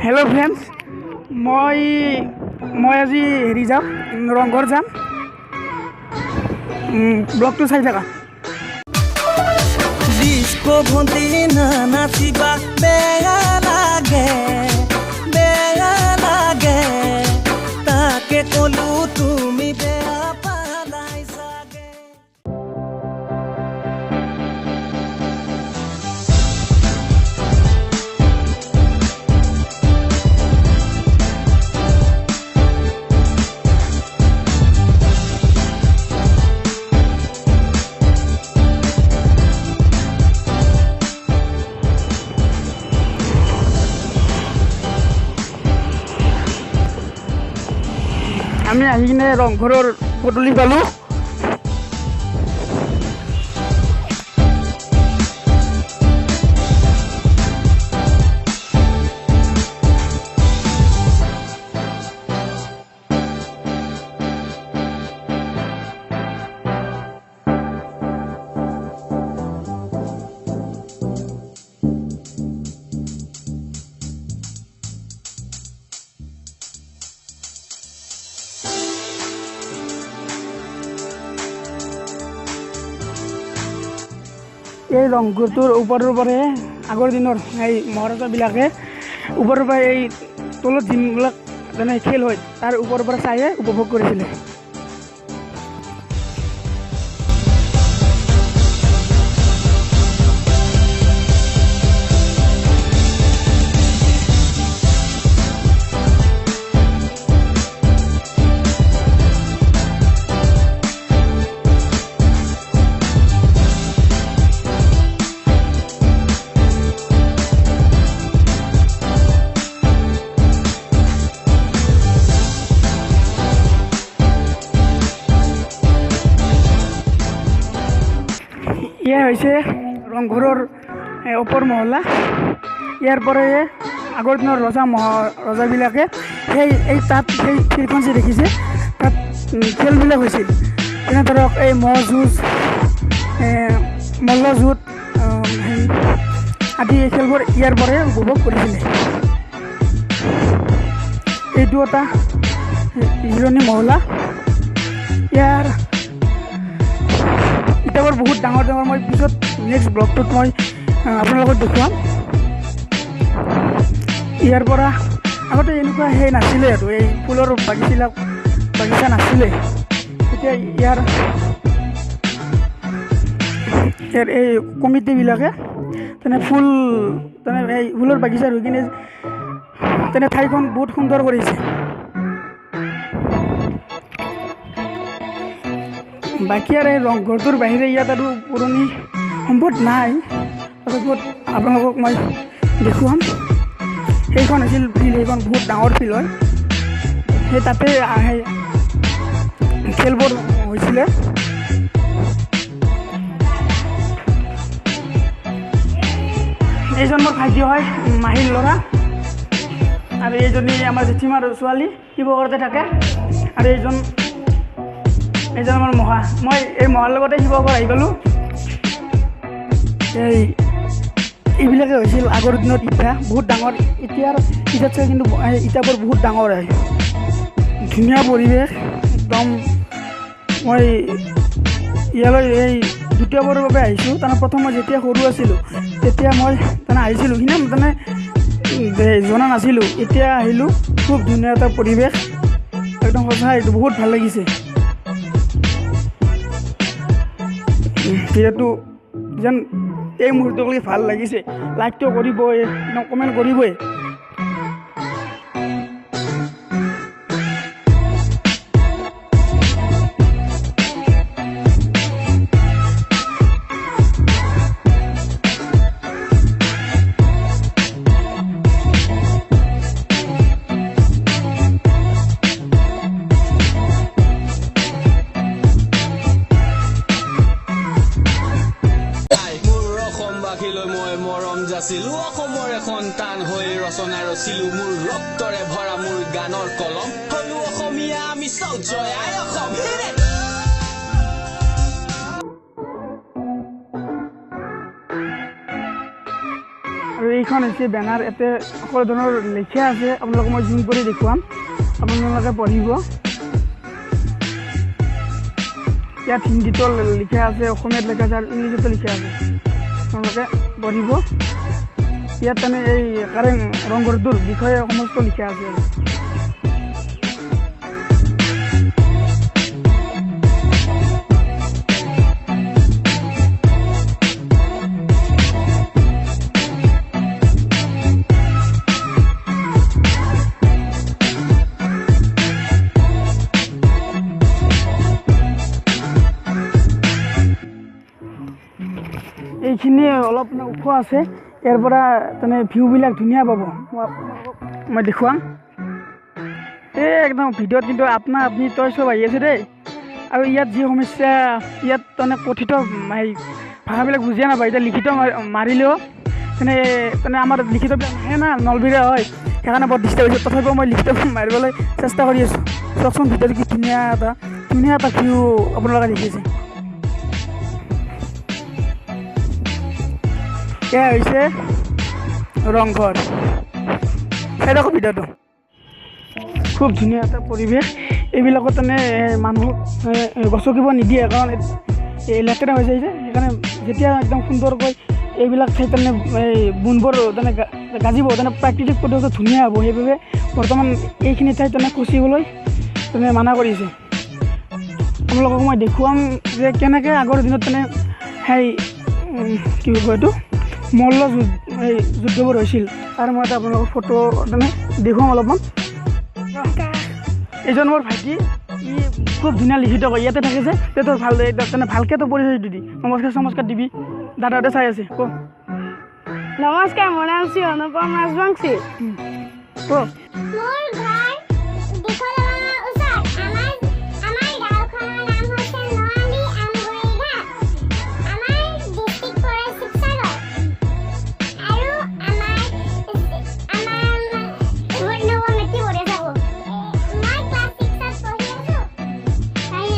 Hello' friends, মই মই আজি হেৰি যাম, ৰংঘৰ যাম। ব্লগটো চাই থাকা। ডিস্কো ভন্টি না নাচিবা, বেয়া লাগে, বেয়া লাগে। তাকে কলো, তুমি বেয়া পালাই চাগে। আমি আহি কিনে ৰংঘৰৰ পদূলি পালোঁ। এই ৰংঘৰটোৰ ওপৰৰ পৰাই আগৰ দিনৰ এই মহাৰজাবিলাকে ওপৰৰ পৰা এই তলত যোনবিলাক মানে খেল হয়, তাৰ ওপৰৰ পৰা চাইহে উপভোগ কৰিছিলে। এয়া হৈছে ৰংঘৰৰ ওপৰ মহলা। ইয়াৰ পৰাই আগৰ দিনৰ ৰজা ৰজাবিলাকে সেই এই তাত সেই ফিল্ডখন যে দেখিছে, তাত খেলবিলাক হৈছিল। যেনে ধৰক এই ম'হ যুঁজ, মল্লযুঁজ, সেই আদি, এই খেলবোৰ ইয়াৰ পৰাই উপভোগ কৰিছিলে। এইটো এটা জিৰণি মহলা। ইয়াৰ ইটাবোৰ বহুত ডাঙৰ ডাঙৰ। মই পিছত নেক্সট ব্লগটোত মই আপোনালোকক দেখুৱাম। ইয়াৰ পৰা আগতে এনেকুৱা সেই নাছিলে আৰু এই ফুলৰ বাগিচা নাছিলে। এতিয়া ইয়াৰ এই কমিটিবিলাকে তেনে ফুল, তেনে এই ফুলৰ বাগিচা ৰুই কিনে তেনে ঠাইখন বহুত সুন্দৰ কৰিছে। বাকী আৰু এই ৰংঘৰটোৰ বাহিৰে ইয়াত আৰু পুৰণি সম্পদ নাই। তথাপিও আপোনালোকক মই দেখুৱাম। সেইখন হৈছিল ফিল্ড, সেইখন বহুত ডাঙৰ ফিল্ড হয়। সেই তাতে সেই খেলবোৰ হৈছিলে। এইজন মোৰ ভাইটি হয়, মাহীৰ ল'ৰা। আৰু এইজনী আমাৰ জেঠীমাৰ ছোৱালী, শিৱসাগৰতে থাকে। আৰু এইজন আমাৰ মহা। মই এই মহাৰ লগতে শিৱসাগৰ আহি পালোঁ। এইবিলাকে হৈছিল আগৰ দিনত ইটা, বহুত ডাঙৰ। এতিয়াৰ ইটাতকৈ কিন্তু এই ইটাবোৰ বহুত ডাঙৰ হয়। ধুনীয়া পৰিৱেশ একদম। মই ইয়ালৈ এই দ্বিতীয়বাৰৰ বাবে আহিছোঁ। তাৰমানে প্ৰথম মই যেতিয়া সৰু আছিলোঁ, তেতিয়া মই তাৰমানে আহিছিলোঁ, সিদিনা তাৰমানে জনা নাছিলোঁ। এতিয়া আহিলোঁ, খুব ধুনীয়া এটা পৰিৱেশ একদম। সঁচা এইটো বহুত ভাল লাগিছে। যিহেতু যেন এই মুহূৰ্তলৈকে ভাল লাগিছে, লাইকটো কৰিবই, কমেণ্ট কৰিবই। মোৰ অসমবাসীলৈ মই মৰম যাচিলো। অসমৰে সন্তান হৈ ৰচনা ৰচিলো। মোৰ ৰক্তৰে ভৰা মোৰ গানৰ কলম। হলো অসমীয়া আমি চব, জয় আই অসম। Hit it! আৰু এইখন হৈছে বেনাৰ, ইয়াতে সকলো ধৰণৰ লিখা আছে, আপোনালোকক মই জুম কৰি দেখুৱাম, আপোনালোকে পঢ়িব। ইয়াত হিন্দীতো লিখা আছে, অসমীয়াত লিখা আছে আৰু ইংলিছতো লিখা আছে, আপোনালোকে পঢ়িব। ইয়াত মানে এই কাৰেং ৰংঘৰটোৰ বিষয়ে সমস্ত লিখা আছে। এইখিনি অলপ ওখ আছে, ইয়াৰ পৰা তেনে ভিউবিলাক ধুনীয়া পাব, মই দেখুৱাম। এই একদম ভিডিঅ'ত কিন্তু আপনা আপুনি তই চব আহি আছে দেই। আৰু ইয়াত যি সমস্যা, ইয়াত তাৰমানে কথিত সেই ভাষাবিলাক বুজিয়ে নাপায়। এতিয়া লিখিত মাৰিলেও তেনে তেনে আমাৰ লিখিতবিলাক নাহে না, নলবেৰীয়া হয়, সেইকাৰণে বৰ ডিষ্টাৰ্ব হৈছে। তথাপিও মই লিখিত মাৰিবলৈ চেষ্টা কৰি আছোঁ। চাওকচোন ভিডিঅ'টো কি ধুনীয়া এটা ভিউ আপোনালোকে দেখিছে। এয়া হৈছে ৰংঘৰ। চাই থাকক ভিডিঅ'টো, খুব ধুনীয়া এটা পৰিৱেশ। এইবিলাকত মানে মানুহক গছকিব নিদিয়ে, কাৰণ এই লেতেৰা হৈ যায় যে, সেইকাৰণে যেতিয়া একদম সুন্দৰকৈ এইবিলাক ঠাইত তাৰমানে এই বোনবোৰ তাৰমানে গাজিব, তাৰমানে প্ৰাকৃতিক পৰিৱেশটো ধুনীয়া হ'ব। সেইবাবে বৰ্তমান এইখিনি ঠাইত তাৰমানে খচিবলৈ তাৰমানে মানা কৰিছে। আপোনালোকক মই দেখুৱাম যে কেনেকৈ আগৰ দিনত তাৰমানে সেই কি কয় এইটো মল্ল যুদ্ধ, এই যুদ্ধবোৰ হৈছিল, তাৰ মই এটা আপোনালোকক ফটো তাৰমানে দেখুৱাম অলপমান। এইজন মোৰ ভাইটি, ই খুব ধুনীয়া লিখিত কয়, ইয়াতে থাকে যে, তোৰ ভাল তেনে ভালকৈ তই পৰিচয়টো দি, নমস্কাৰ চমস্কাৰ দিবি, দাদাহঁতে চাই আছে। ক। নমস্কাৰ, মোৰ নাম শ্ৰী অনুপম ৰাজবংশী। ক। মোৰ ঘৰ দীঘলদলঙৰ ওচৰত। আমাৰ গাঁওখনৰ নাম হৈছে নোৱালি আমগুৰিঘাট। আমাৰ ডিষ্ট্ৰিক্ট পৰে শিৱসাগৰ। আৰু আমাৰ আমাৰ মই ক্লাছ 6ত পঢ়ি আছোঁ।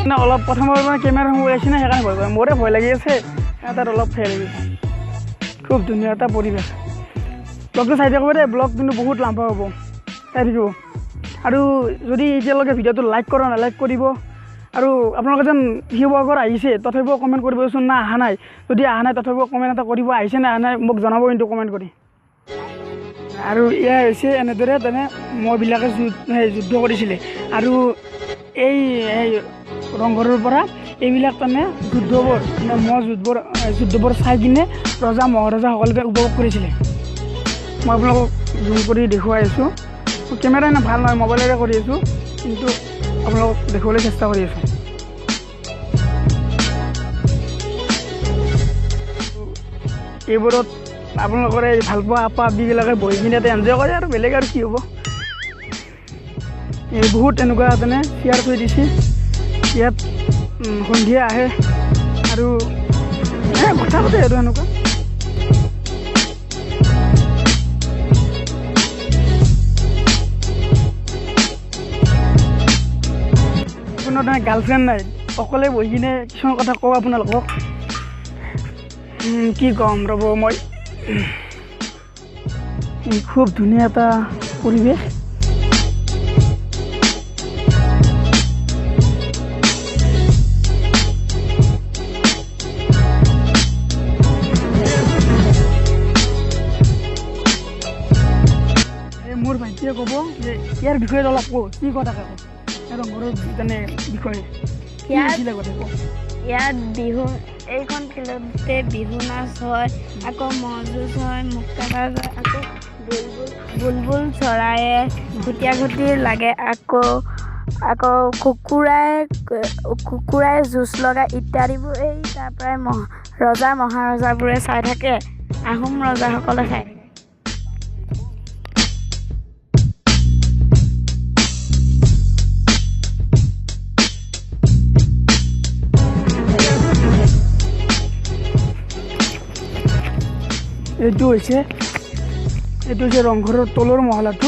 মানে অলপ প্ৰথমৰ পৰা কেমেৰা সোমাই আছে না, সেইকাৰণে ভয় কৰে, মোৰে ভয় লাগি আছে, তাত অলপ ভয় লাগিছে। খুব ধুনীয়া এটা পৰিৱেশ। ব্লগটো চাই থাকিব দেই, ব্লগ কিন্তু বহুত লাম্বা হ'ব, চাই থাকিব। আৰু যদি এতিয়ালৈকে ভিডিঅ'টো লাইক কৰা নাই, লাইক কৰিব। আৰু আপোনালোকে যেন শিৱসাগৰ আহিছে তথাপিও কমেণ্ট কৰিবচোন, না অহা নাই, যদি অহা নাই তথাপিও কমেণ্ট এটা কৰিব, আহিছে নে অহা নাই মোক জনাব কিন্তু কমেণ্ট কৰি। আৰু এয়া হৈছে এনেদৰে তেনে মহবিলাকে যুদ্ধ কৰিছিলে। আৰু এই ৰংঘৰৰ পৰা এইবিলাক তাৰমানে যুদ্ধবোৰ, মানে মহ যুদ্ধবোৰ চাই কিনে ৰজা মহাৰজাসকলে উপভোগ কৰিছিলে। মই আপোনালোকক জুম কৰি দেখুৱাই আছোঁ, কেমেৰা ইমান ভাল নহয়, মোবাইলেৰে কৰি আছোঁ, কিন্তু আপোনালোকক দেখুৱাবলৈ চেষ্টা কৰি আছোঁ। এইবোৰত আপোনালোকৰ এই ভালপোৱা আপা আপিবিলাকে বহি কিনে ইয়াতে এনজয় কৰে, আৰু বেলেগ আৰু কি হ'ব। এই বহুত এনেকুৱা তেনে চেয়াৰ থৈ দিছে ইয়াত, সন্ধিয়া আহে আৰু কথা পাতে আৰু এনেকুৱা। কোনো তেনে গাৰ্লফ্ৰেণ্ড নাই, অকলে বহি কিনে কিছুমান কথা কওঁ আপোনালোকক। কি ক'ম ৰ'ব মই। খুব ধুনীয়া এটা পৰিৱেশ। এই মোৰ ভাইটিয়ে ক'ব যে ইয়াৰ বিষয়ে অলপ কওঁ, কি কথা কওঁ ৰংঘৰৰ মানে বিষয়ে কি হৈছিল আগতে কওঁ। ইয়াত বিহু, এইখন ফিল্ডতে বিহু নাচ হয়, আকৌ ম'হ যুঁজ হয়, মুক্তাবাজ হয়, আকৌ বুলবুল বুলবুল চৰায়ে খুটীয়া খুটি লাগে, আকৌ আকৌ কুকুৰাই কুকুৰাই যুঁজ লগায় ইত্যাদিবোৰ। এই তাৰ পৰাই ৰজা মহাৰজাবোৰে চাই থাকে, আহোম ৰজাসকলে চাই থাকে। এইটো হৈছে ৰংঘৰৰ তলৰ মহলাটো।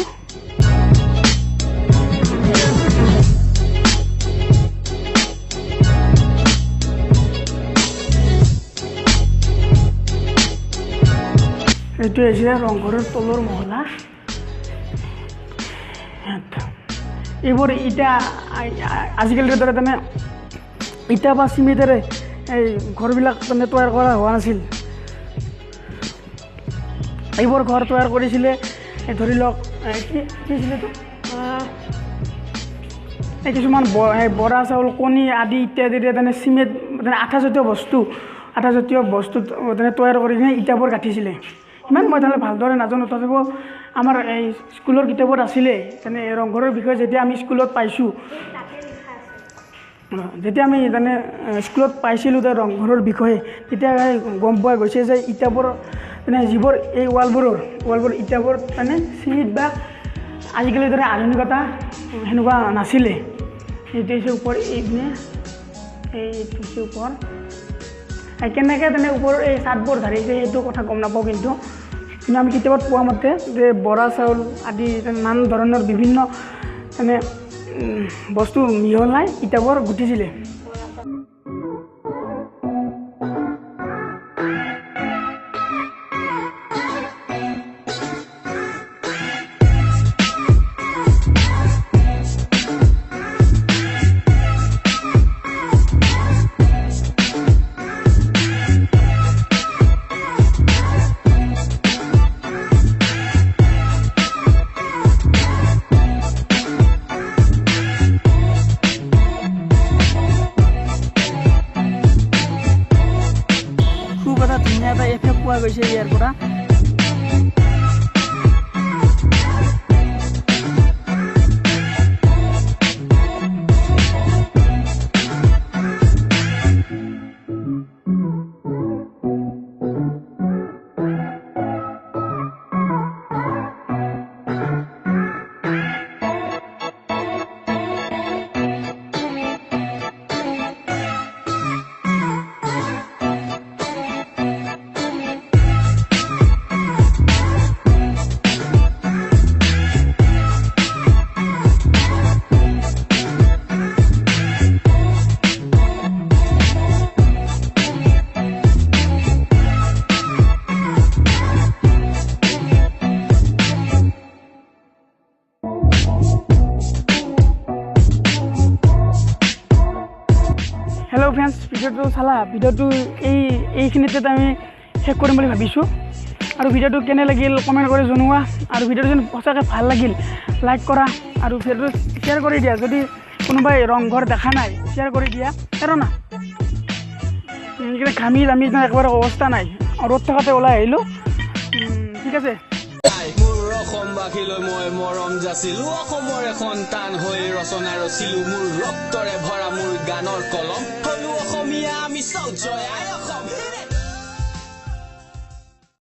এইটো হৈছে ৰংঘৰৰ তলৰ মহলা। এইবোৰ ইটা আজিকালিৰ দৰে তেনে ইটা বা চিমেণ্টেৰে এই ঘৰবিলাক তেনে তৈয়াৰ কৰা হোৱা নাছিল। এইবোৰ ঘৰ তৈয়াৰ কৰিছিলে ধৰি লওক কি কি আছিলে এইটো, এই কিছুমান বৰা চাউল, কণী আদি ইত্যাদিৰে তেনে চিমেণ্ট তেনে আঠাজাতীয় বস্তু তেনে তৈয়াৰ কৰি কিনে ইটাবোৰ গাঁঠিছিলে। ইমান মই তেনেহ'লে ভালদৰে নাজানো, তথাপিও আমাৰ এই স্কুলৰ কিতাপত আছিলে তেনে ৰংঘৰৰ বিষয়ে। যেতিয়া আমি স্কুলত পাইছোঁ, যেতিয়া আমি তেনে স্কুলত পাইছিলোঁ যে ৰংঘৰৰ বিষয়ে, তেতিয়া গম পোৱা গৈছে যে ইটাবোৰ মানে যিবোৰ এই ৱালবোৰ ইটাবোৰ মানে চিমেণ্ট বা আজিকালিৰ দৰে আধুনিকতা সেনেকুৱা নাছিলে। এইটো হৈছে ওপৰ, এইপিনে এইটো হৈছে ওপৰ। কেনেকৈ তেনে ওপৰৰ এই চাটবোৰ ঢালিছে সেইটো কথা গম নাপাওঁ, কিন্তু কিন্তু আমি কিতাপত পোৱা মতে যে বৰা চাউল আদি নানা ধৰণৰ বিভিন্ন মানে বস্তু মিহলাই ইটাবোৰ গুঠিছিলে। খুব এটা ধুনীয়া এটা এফেক্ট পোৱা গৈছে ইয়াৰ পৰা। হেল্ল' ফ্ৰেণ্ডছ, ভিডিঅ'টো চালা, ভিডিঅ'টো এইখিনিতে আমি শেষ কৰিম বুলি ভাবিছোঁ। আৰু ভিডিঅ'টো কেনে লাগিল কমেণ্ট কৰি জনোৱা, আৰু ভিডিঅ'টো যেন সঁচাকৈ ভাল লাগিল লাইক কৰা, আৰু ভিডিঅ'টো শ্বেয়াৰ কৰি দিয়া। যদি কোনোবাই ৰংঘৰ দেখা নাই শ্বেয়াৰ কৰি দিয়া। কাৰণ ঘামি জামি একেবাৰে অৱস্থা নাই, ৰ'দ থকাতে ওলাই আহিলোঁ। ঠিক আছে। মোৰ অসমবাসীলৈ মই মৰম যাচিলো, অসমৰে সন্তান হৈ ৰচনা ৰচিলো, মোৰ ৰক্তৰে ভৰা মোৰ গানৰ কলম। হলো অসমীয়া আমি, চাওঁ জয় আই